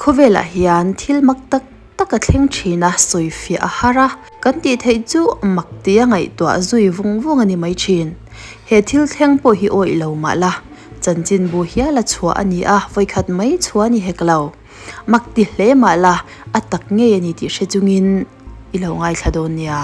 Khawvelah hian thil mak tak tak a thleng thin a, sawifiah a har a, kan tih theih chu mak tia ngaihtuah zui vung vung a ni mai thin. He thil thleng pawh hi awih lo mah la, chanchinbu hial a chhuah a ni a, vawikhat mai chhuah a ni hek lo. Mak ti hle mah la, a tak ngei a ni tih hre chungin i lo ngaithla dawn nia.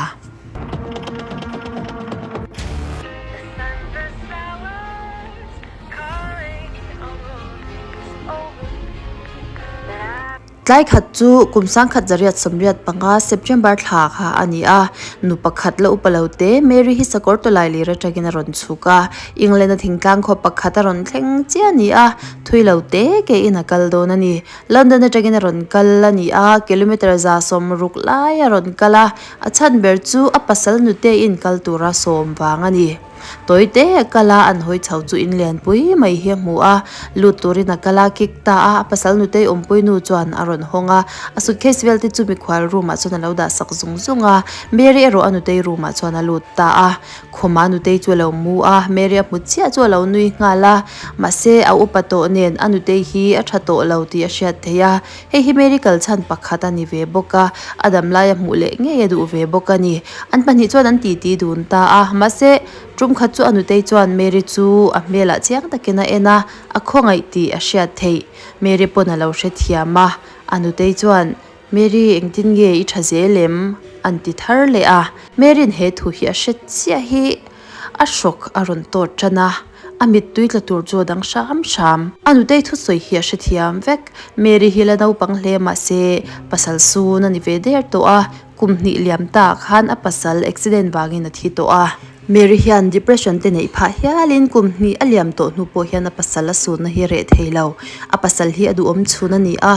Tlai khat chu kum sangkhat zariat 85 September thla kha a ni a, nu pakhat la upa lo te Mary hi sakawr tawlai lir atangin a rawn chhuk a, England a thingtlang khaw pakhat a rawn thleng chiah a ni a, thui lo te ke in a kal dawn a ni. London atangin a rawn kal a ni a, kilometre 60 lai a rawn kal a, a chhan ber chu a pasal nute in kal tura sawm vang a ni. Tawi te a kal a, an hawi chho chu in lianpui mai hi a hmu a, lut turin a kal a, kick ta a, a pasal nutei awmpui nu chuan a rawn hawng a, a suitcase vel te chu mikhual room ah chuan a lo dah sak zung zung a, Mary erawh a nutei room ah chuan a lut ta a, khumah nutei chu a lo mu a, Mary a hmu chiah chu a lo nui nghal a, mahse a upa tawh nen a nutei hi a tha tawh lo tih a hriat theih a, Hei hi Mary kal chhan pakhat a ni ve bawk a, a dam laia hmuh leh ngei a duh ve bawk a ni. An pahnih chuan an titi dun ta a, mahse tum khat chu a nutei chuan Mary chu a hmelah chiang takin a en a, a khawngaih tih a hriat theih. Mary pawn a lo hrethiam a, a nutei chuan, Mary engtin nge i tha zel em? an ti thar leh a. Mary'n he thu hi a hre chiah hi a hrawk a rawn tawt tan a. A mittui tla tur chu a dang hram hram. A nutei thusawi hi a hrethiam vek. Mary hi la naupang hle mahse pasal sun a ni ve der tawh a, kum hnih liam ta khan a pasal accident vangin a thi tawh a. Mary hian depression te neih phah hialin kum hnih a liam tawh hnu pawh hian a pasal a sunna hi reh thei lo. A pasal hi a duhawm chhun a ni a,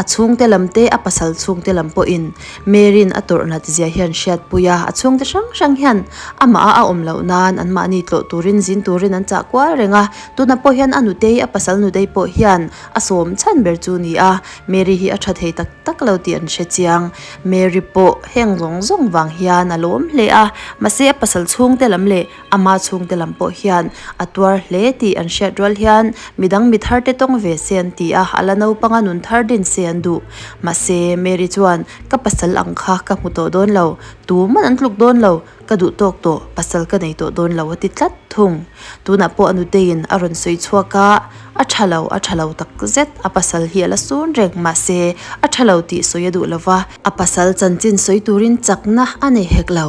a chhungte lam te a pasal chhungte lam pawhin Mary'n a tawrh nat zia hian hriatpui a, a chhungte hrang hrang hian amah a a awm loh nan anmahni tlawh turin zin turin an chah kual reng a, tunah pawh hian a nutei a pasal nutei pawh hian a sawm chhan ber chu ni a, Mary hi a tha thei tak tak lo tih an hre chiang. Mary pawh heng zawng zawng vang hian a lawm hle a, mahse a pasal chhungte lam leh ama chhungte lam pawh hian a tuar hle tih an hriat rual hian midang mi thar te tawng ve se an ti a, a la naupanga nun thar din se an duh. Mahse, Mary chuan, Ka pasal ang kha ka hmu tawh dawn lo, tuman an tluk dawn lo, ka duh tawk tawh, pasal ka nei tawh dawn lo a ti tlat thung. Tunah pawh a nuteiin a rawn sawi chhuak a, a tha lo, a tha lo tak zet, a pasal hi a la sun reng, mahse, a tha lo tih sawi a duh lo va, a pasal chanchin sawi turin chakna a nei hek lo,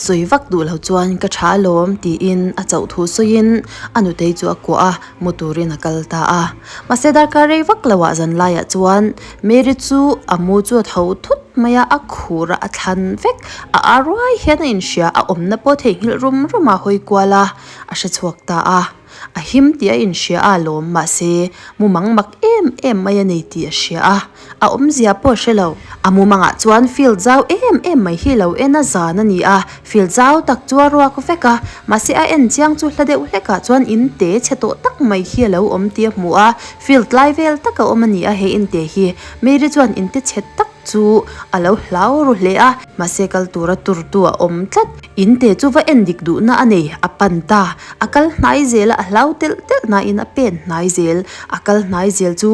sawi vak duh lo chuan ka tha alawm tiin a chauh thu sawiin a nutei chu a kuah a, mu turin a kal ta a. Mahse darkar rei vak loah zanlaiah chuan Mary chu a mu chu a tho thut mai a, a khur a, a thlan vek. A ar ruai hian a inhria, a awmna pawh theihnghilh rum rum a hawi kual a, a hre chhuak ta a. A him tih a inhria a alawm, mahse mumang mak em em mai a nei tih a hria a, a awmzia pawh a hre lo. A mumangah chuan field zau em em mai hi lo en a zan a ni a, field zau tak chu a ruak vek a, mahse a en chiang chu hla deuh hlekah chuan in te chhe tawh tak mai hi a lo awm tih a hmu a, field lai vel tak a awm a ni a he in te hi. Mary chuan in te chhe tak chu a lo hlau ru hle a, mahse kal tura turtu a awm tlat. In te chu va en dik duhna a nei, a pan ta. A kal hnai zel a, a hlau telh telh nain a pen hnai zel. A kal hnai zel chu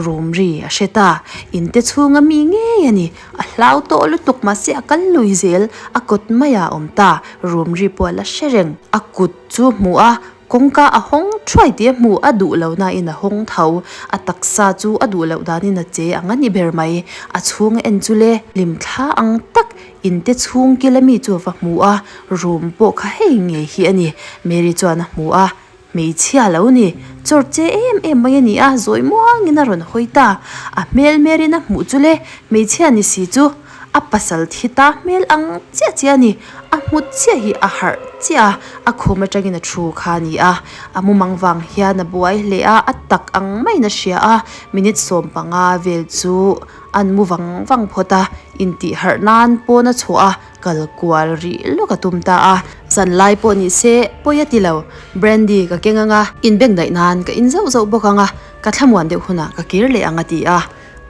rum ri a hre ta. In te chhunga mi ngei a ni. A hlau tawh lutuk mahse a kal lui zel, a kawt maiah a awm ta. Rum ri pawh a la hre reng. A kut chu hmuh a, Kawngka a hawng thuai tih a hmu, a duh lo nain a hawng tho. A taksa chu a duh loh danin a che ang a ni ber mai. A chhung en chu le, hlim thla ang tak in te chhung kil ami chu a va hmu a, room pawh kha hei ngei hi a ni. Mary chuan a hmu a, hmeichhia lo ni, chawr che em em mai a ni a, zawi muangin a rawn hawi ta. A hmel Mary'n a hmuh chu le, hmeichhia ni si chu a pasal thi ta hmel ang chiah chiah a ni. A hmu chiah hi a harh chiah a, a khum atangin a thu kha a ni a, a mumang vang hian a buai hle a, a tak ang maiin a hria a, minute 15 vel chu an mu vang vang phawt a, intih harh nan pawn a chhuah a, kal kual rih lawk a tum ta a, zan lai pawh ni se pawi a ti lo, brandy ka keng ang a, inbeng daih nan ka in zauh zauh bawk ang a, ka thlamuan deuh hunah ka kir leh ang a ti a.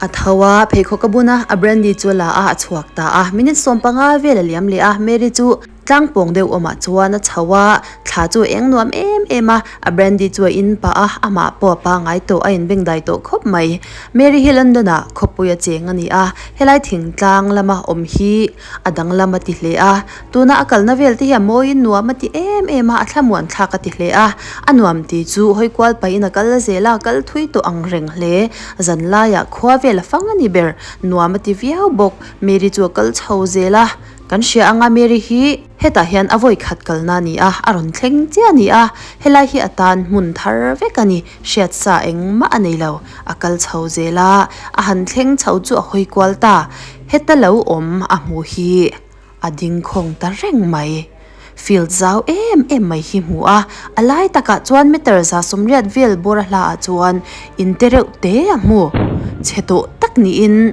A tho a, pheikhawk a bun a, a brandy chu a la a, a chhuak ta a. Minute 15 vel a liam leh a, Mary chu Tlang pawng deuh awmah chuan a chho a, thla chu a eng nuam em em a, a brandy chu a in pah a, amah pawh a pangai tawh a inbengdai tawh khawp mai. Mary hi London ah khawpui a cheng a ni a, helai thingtlang lama awm hi a danglam a ti hle a, tuna a kalna vel te hi a mawiin nuam a ti em em a, a thlamuan thlak a ti hle a, a nuam tih chu hawi kual pahin a kal zel a, a kal thui tawh ang reng hle. Zan laiah khua vel a fang a ni ber, nuam a ti viau bawk. Mary chu a kal chho zel a, kan hria anga Mary hi hetah hian a vawi khat kalna a ni a, a rawn thleng chiah a ni a, helai hi a tan hmun thar vek a ni, hriat sa engmah a nei lo, a kal chho zel a, a han thleng chho chu a hawi kual ta, heta lo awm a hmuh hi a ding khawng ta reng mai. Field zau em em mai hi hmu a, a lai takah chuan meter 180 vel bawr a hla ah chuan in te reuh te a hmu. Chhe tawh tak niin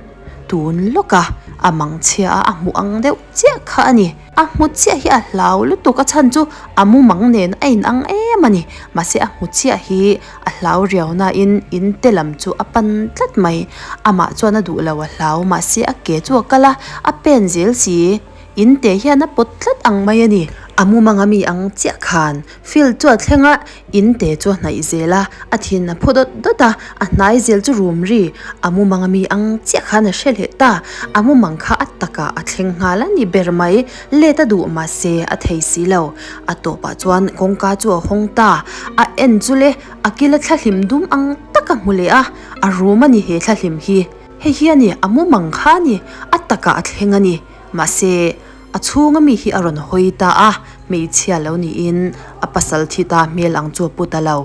tun lawk a, a mang chhia a, a hmuh ang deuh chiah kha a ni. A hmu chiah hi a hlau lutuk a chhan chu a mumang nen a in ang em a ni. Mahse a hmu chiah hi a hlau riau nain in te lam chu a pan tlat mai. Amah chuan a duh lo a hlau mahse a ke chu a kal a, a pen zel si. In te hian a pawt tlat ang mai a ni. A mumanga mi ang chiah khan field chu a thleng a, in te chu a hnaih zel a, a thin a phu dawt dawt a, a hnai zel chu rum ri. A mumanga mi ang chiah khan a hre leh ta. A mumang kha a takah a thleng nghal a ni ber mai. Let a duh mahse a thei si lo. A tawpah chuan kawngka chu a hawng ta. A en chu le, a kil a thlahlim dum ang tak a hmu leh a, a rum a ni he thlahlim hi. Hei hi a ni, a mumang kha a ni, a takah a thleng a ni. Mahse, a chhunga mi hi a rawn hawi ta a, hmeichhia lo niin a pasal thi ta hmel ang chu a pu ta lo.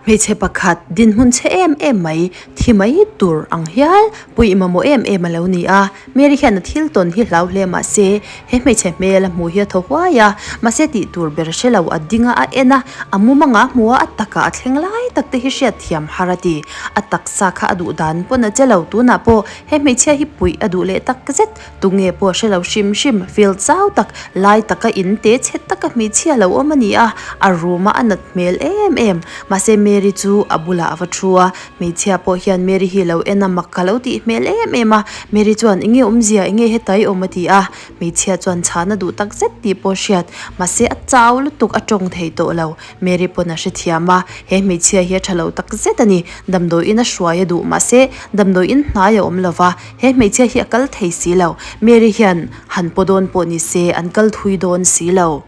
Hmeichhe pakhat dinhmun chhe em em mai, thi mai tur ang hial puih mamawh em em a lo ni a. Mary hian a thil tawn hi hlau hle mahse, he hmeichhe hmel a hmuh hi a thaw huai a, mahse tih tur ber hre lo a ding a, a en a, a mumang a hmu a, a takah a thleng lai tak te hi hriat thiam har a ti. A taksa kha a duh dan pawn a che lo, tunah pawh he hmeichhia hi puih a duh leh tak zet. Tunge pawh hre lo hrim hrim, field chau tak, lai taka in te chhe taka hmeichhia lo awm a ni a, a room a a nat hmel em em. Mahse Mary chu a bulah a va thu a, hmeichhia pawh hian Mary hi lo en a mak ka lo tih hmel em em a, Mary chuan enge awmzia enge heta i awm a ti a, hmeichhia chuan chhan a duh tak zet tih pawh hriat, mahse a chau lutuk a tawng thei tawh lo. Mary pawn a hrethiam a, he hmeichhia hi a tha lo tak zet a ni, damdawiin a hruai a duh mahse damdawiin hnai a awm lova, He hmeichhia hi a kal thei si lo. Mary hian han paw dawn pawh ni se an kal thui dawn si lo.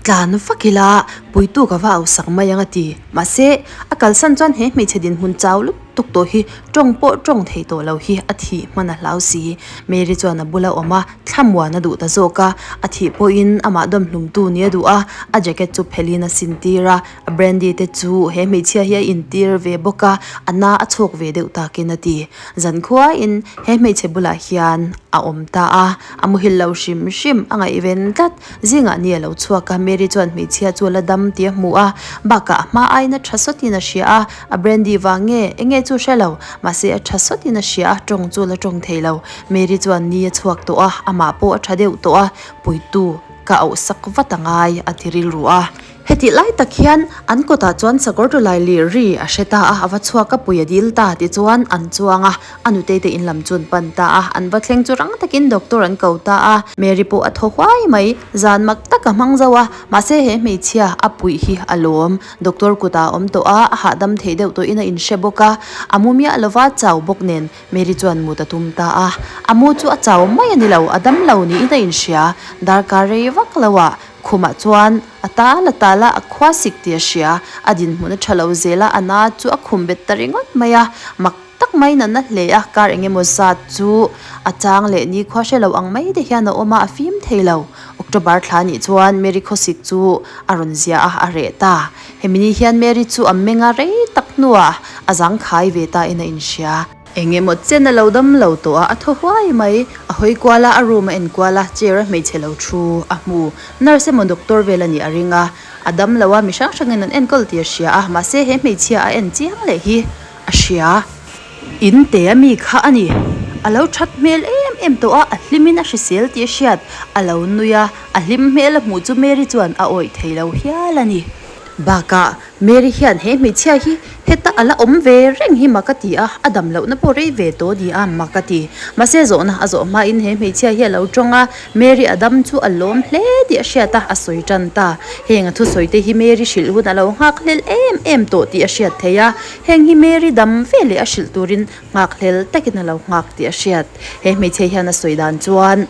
Tlan vak ila puitu ka va ausak mai ang a ti. Mahse, a kalsan chuan he hmeichhe dinhmun chau lutuk tawh hi tawng pawh tawng thei tawh lo hi a thih hman a hlau si. Mary chuan a bula awm a, thlamuan a duh ta zawk a. A thih pawhin amah dawmhlumtu ni a duh a, a jacket chu phelhin a sintir a. A brandy te chu he hmeichhia hi a intir ve bawk a, a na a chhawk ve deuh takin a ti. Zankhuain he hmeichhe bulah hian a awm ta a, a muhil lo hrim hrim a ngaihven tlat. Zingah ni a lo chhuak a, Mary chuan hmeichhia chu a la dam tih a hmu a, bakah a hma aiin a tha sawtin a hria a, a brandy vang nge enge chu hre lo, mahse a tha sawtin a hria a, tawng chu a la tawng thei lo. Mary chuan ni a chhuak tawh a, amah pawh a tha deuh tawh a, puitu ka auhsak vat a ngai a ti rilru a. Hetih lai tak hian an kawtah chuan sakawr tawlai lir ri a hre ta a, a va chhuak a, pui a dil ta tichuan an chuang a, a nutei te in lam chu an pan ta a, an va thleng chu rang takin doctor an ko ta a, Mary pawh a thaw huai mai, zan mak tak a hmang zo a, mahse he hmeichhia a puih hi a lawm, doctor kutah a awm tawh a, a hahdam theih deuh tawhin a inhre bawk a, a mu miah lova chau bawk nen Mary chuan mut a tum ta a, a mu chu a chau mai a ni lo, a dam lo niin a inhria, darkar rei vak lo ah Khumah chuan a tal a tal a, a khua sik tih a hria. A dinhmun a tha lo zel a, a na chu a khum bet ta ringawt mai a. Mak tak maiin a na hle a, kar eng emaw zat chu a chang leh nikhua hre lo ang mai te hian a awm a, a fim thei lo. October thla nih chuan Mary khawsik chu a rawn zia a, a reh ta. Hemi ni hian Mary chu a meng a rei tak hnuah a zangkhai ve ta in a inhria. Eng emaw chen a lo dam lo tawh a, a thaw huai mai. A hawi kual a, a room a en kual a, chair a hmeichhe lo thu a hmu. Nurse emaw doctor vel a nih a ring a, a dam lo a, mi hrang hrangin an enkawl tih a hria a, mahse he hmeichhia a en chiang leh hi a hria. In te a mi kha a ni. A lo that hmel em em tawh a, a hlimin a hrisel tih a hriat. A lo nui a, a hlim hmel a hmuh chu Mary chuan a awih thei lo hial a ni. Bakah, Mary hian he hmeichhia hi heta a la awm ve reng hi mak a ti a, a dam lohna pawh rei ve tawh a ni a, mak a ti. Mahse, zawhna a zawh hmain he hmeichhia hi a lo tawng a, Mary a dam chu a lawm hle tih a hriat a, a sawi tan ta. Heng a thusawi te hi Mary hrilh hun a lo nghak hlel em em tawh tih a hriat theih a, heng hi Mary dam ve leh a hrilh turin nghak hlel takin a lo nghak tih a hriat. He hmeichhia hian a sawi dan chuan.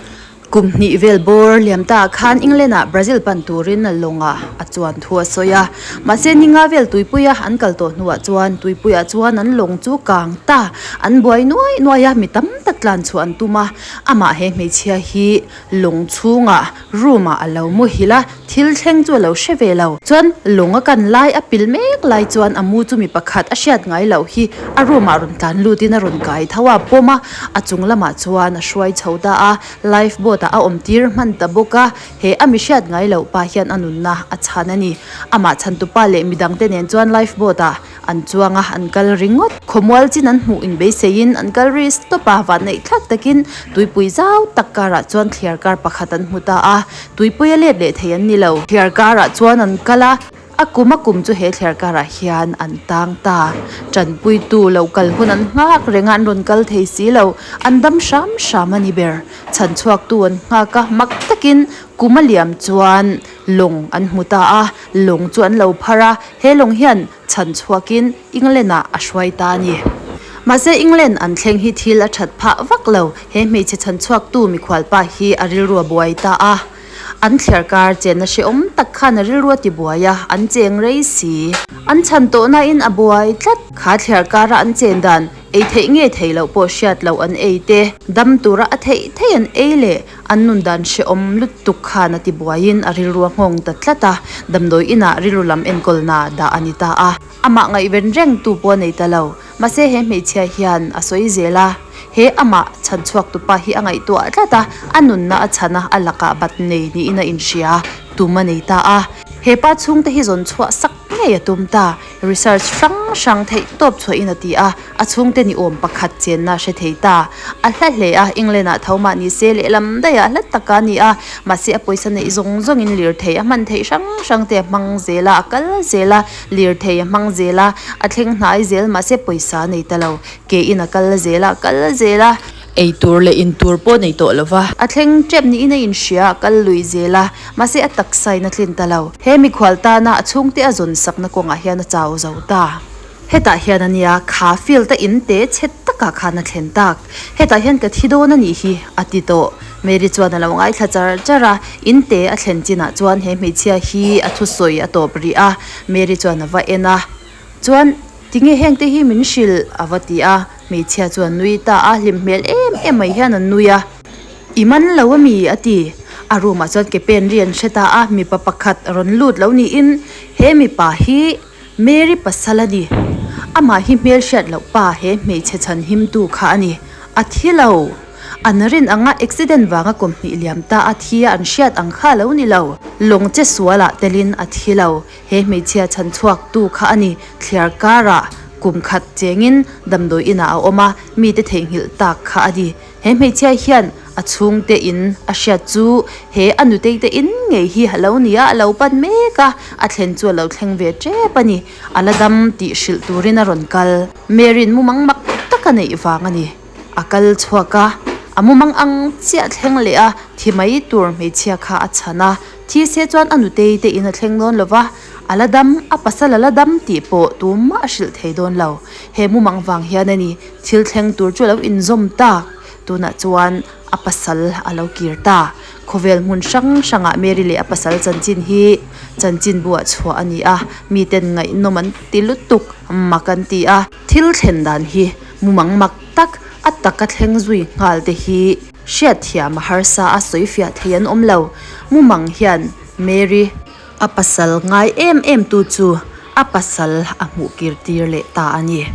Kum hnih vel bawr liam ta khan England ah Brazil pan turin lawngah a chuan thu a sawi a. Mahse ninga vel tuipuia an kal tawh hnuah chuan tuipuiah chuan an lawng chu kang ta. An buai nuai nuai a, mi tam tak tlan chhuah an tum a. Amah he hmeichhia hi lawng chhungah room ah a lo muhil a, thil thleng chu a lo hre ve lo. Chuan lawng a kan lai a pil mek lai chuan a mu chu mi pakhat a hriat ngai loh hi a room ah rawn tlan lut in a rawn kai tho a, pawm a, a chung lamah chuan a hruai chho ta a, life boat ah a awm tir hman ta bawk a, he a mi hriat ngai loh pa hian a nunna a chhan a ni. Amah chhantupa leh midang te nen chuan life boat ah An chuang a, an kal ringawt. Khawmual chin an hmuh inbeiseiin an kal ri stop a, vanneih thlak takin tuipui zau tak karah chuan thliar kar pakhat an hmu ta a, tuipui a let leh thei an ni lo. Thliar karah chuan an kal a, a kum a kum chu he thliar karah hian an tang ta. Tanpuitu lo kal hun an nghak reng a, an rawn kal thei si lo. An dam hram hram a ni ber. Chhanchhuaktu an nghak a, mak takin kum a liam chuan lawng an hmu ta a, lawng chu an lo phar a, he lawng hian chhan chhuakin England ah a hruai ta a ni. Mahse England an thleng hi thil a that phah vak lo, he hmeichhe chhan chhuaktu mikhualpa hi a rilru a buai ta a, an thliarkar chenna hrehawm tak khan a rilru a ti buai a, an cheng rei si. An chhan tawhna in a buai tlat. Kha thliarkara an chen dan ei theih nge thei loh pawh hriat loh an ei te, dam tura a theih theih an ei leh An nun dan hrehawm lutuk khan a ti buaiin a rilru a nghawng ta tlat a, damdawi inah rilru lam enkawlna dah a ni ta a. Amah ngaihven reng tu pawh a nei ta lo. Mahse he hmeichhia hian a sawi zel a, he amah chhan chhuak tupa hi a ngaihtuah tlat a, a nunna a chhan a, a lakah bat nei niin a inhria tum a nei ta a. He pa chhungte hi zawn chhuah sak ngei a tum ta. Research hrang hrang theih tawp chhuahin a ti a, a chhungte ni awm pakhat chenna a hre thei ta. A hla hle a, England ah tho mah ni se lehlam daih ah hla tak a ni a, mahse a pawisa neih zawng zawngin lirthei a hman theih hrang hrang te a hmang zel a, a kal zel a, lirthei a hmang zel a, a thleng hnai zel mahse pawisa a nei ta lo, ke in a kal zel a, a kal zel a. Ei tur leh in tur pawh nei tawh lo va. A thleng tep niin a inhria, a kal lui zel a, mahse a taksa in a tlin ta lo. He mikhual tana a chhungte a zawn sakna kawngah hian a chau zo ta. Hetah hian a nia, kha field a in te chhe takah khan a thlen tak. Hetah hian ka thi dawn a nih hi, a ti tawh. Mary chuan a lo ngaithla char char a, in te a thlen chinah chuan he hmeichhia hi a thusawi a tawp rih a. Mary chuan a va en a, Chuan, tinge heng te hi min hrilh? a va ti a. Hmeichhia chu a nui ta a, hlim hmel em em mai hian a nui a. I man lo a mi? a ti. A room ah chuan ke pen ri an hre ta a, mipa pakhat rawn lut lo niin he mipa hi Mary pasal a ni. Amah hi hmel hriat loh pa he hmeichhe chhan him tu kha a ni. A thi lo. An rin anga accident vanga kum hnih liam ta a thi a an hriat ang kha a lo ni lo. Lawng che sual ah telin a thi lo. He hmeichhia chhan chhuak tu kha a ni. Thliar karah kum khat chengin damdawi inah a awm a, mite theihnghilh tak kha a ni. He hmeichhia hian a chhungte in a hriat chu he a nutei te in ngei hi a lo ni a, a lo pan mek a, a thlen chu a lo thleng ve tep a ni. A la dam tih hrilh turin a rawn kal. Mary'n mumang mak tak a neih vang a ni. A kal chhuak a, a mumang ang chiah thleng leh a, thi mai tur hmeichhia kha a chhan a. Thi se chuan a nutei te in a thleng dawn lo va, a la dam, a pasal a la dam tih pawh tumah a hrilh thei dawn lo. He mumang vang hian a ni, thil thleng tur chu a lo inzawm tak. Tunah chuan a pasal a lo kir ta. Khawvel hmun hrang hrangah Mary leh a pasal chanchin hi chanchin buah chhuah a ni a, miten ngaihnawm an ti lutuk, mak an ti a. Thil thlen dan hi mumang mak tak, a taka thleng zui nghal te hi Hriatthiam a harsa a sawifiah thei an awm lo. Mumang hian Mary a pasal ngai em em tu chu a pasal a hmuh kir tir leh ta a ni.